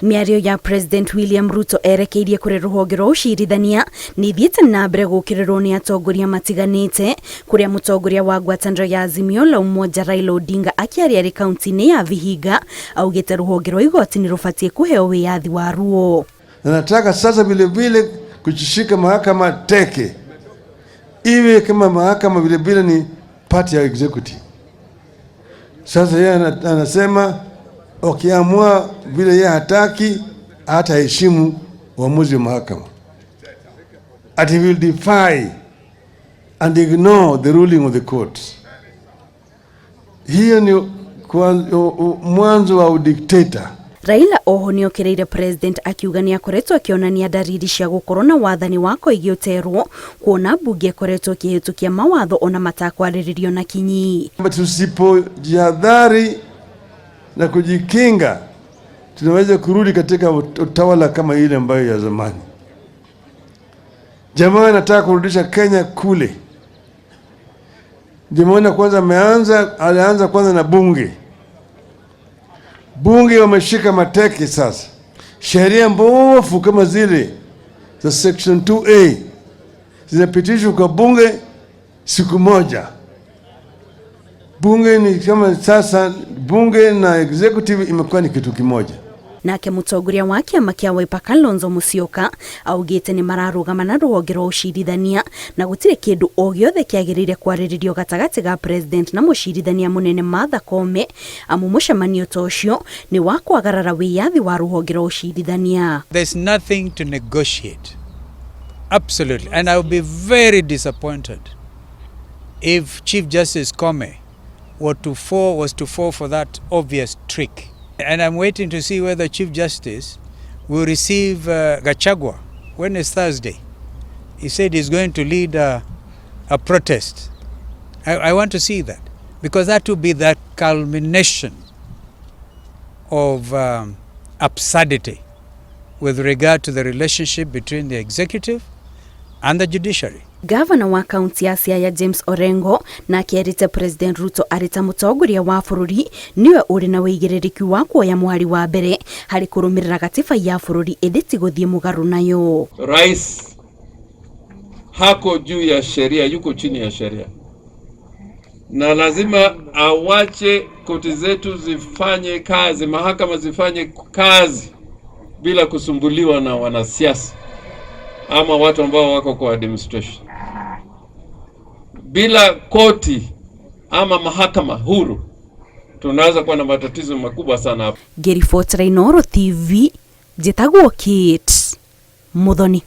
Mĩario ya President William Ruto erekeirie kũrĩ rũhonge rwa ũcirithania nĩ ithiĩte na mbere gũkĩrĩrwo nĩ atongoria matiganĩte, kũrĩa mũtongoria wa ngwatanĩro ya Azimio la Umoja Raila Odinga akĩaria arĩ kaunti-inĩ ya Vihiga augĩte rũhonge rwa igoti nĩ rũbatiĩ kũheo wĩyathi wa ruo. Na nataka sasa vilevile kushika mahakama teke iwe kama mahakama vilevile ni part ya executive. Sasa yeye anasema wakiamua vile yeye hataki, hataheshimu uamuzi wa mahakama, at he will defy and ignore the ruling of the court. Hiyo ni mwanzo wa udikteta. Raila oho nĩokĩrĩire president akiuga nĩ akoretwo akĩonania ndariri cia gũkorwo na wathani wa koigi ũterwo, kuona mbunge ĩkoretwo ĩkĩhĩtũkia mawatho ona matakwarĩrĩrio na kinyi. Tusipojihadhari na kujikinga, tunaweza kurudi katika utawala kama ile ambayo ya zamani. Jamaa anataka kurudisha Kenya kule. Jamaa kwanza ameanza, alianza kwanza na bunge. Bunge wameshika mateke sasa. Sheria mbovu kama zile za section 2A zinapitishwa kwa bunge siku moja. Bunge ni kama sasa, bunge na executive imekuwa ni kitu kimoja. Nake mũtongoria wa kĩama kĩa Wiper Kalonzo Musyoka augĩte nĩ mararũgama na rũhonge rwa ũcirithania na gũtirĩ kĩndũ o gĩothe kĩagĩrĩire kwarĩrĩrio gatagatĩ ga president na mũcirithania mũnene Martha Koome, amu mũcemanio ta ũcio nĩ wa kwagarara wĩyathi wa rũhonge rwa ũcirithania. There's nothing to negotiate. Absolutely. And I will be very disappointed if Chief Justice Koome was to fall for that obvious trick. And I'm waiting to see whether Chief Justice will receive Gachagua when is Thursday. He said he's going to lead a protest. I want to see that, because that will be the culmination of absurdity with regard to the relationship between the executive and the judiciary. Gavana wa kaunti ya Siaya James Orengo nake erĩte President Ruto arĩ ta mũtongoria wa bũrũri nĩwe ũrĩ na wĩigĩrĩrĩki wa kuoya mũhari wa mbere harĩ kũrũmĩrĩra gatiba ya bũrũri ĩndĩ ti gũthiĩ mũgarũ nayo. Rais hako juu ya sheria, yuko chini ya sheria, na lazima awache koti zetu zifanye kazi, mahakama zifanye kazi bila kusumbuliwa na wanasiasa ama watu ambao wako kwa administration. Bila koti ama mahakama huru tunaweza kuwa na matatizo makubwa sana hapa. Ngĩribotera Inooro TV, njĩtagwo Kate Muthoni.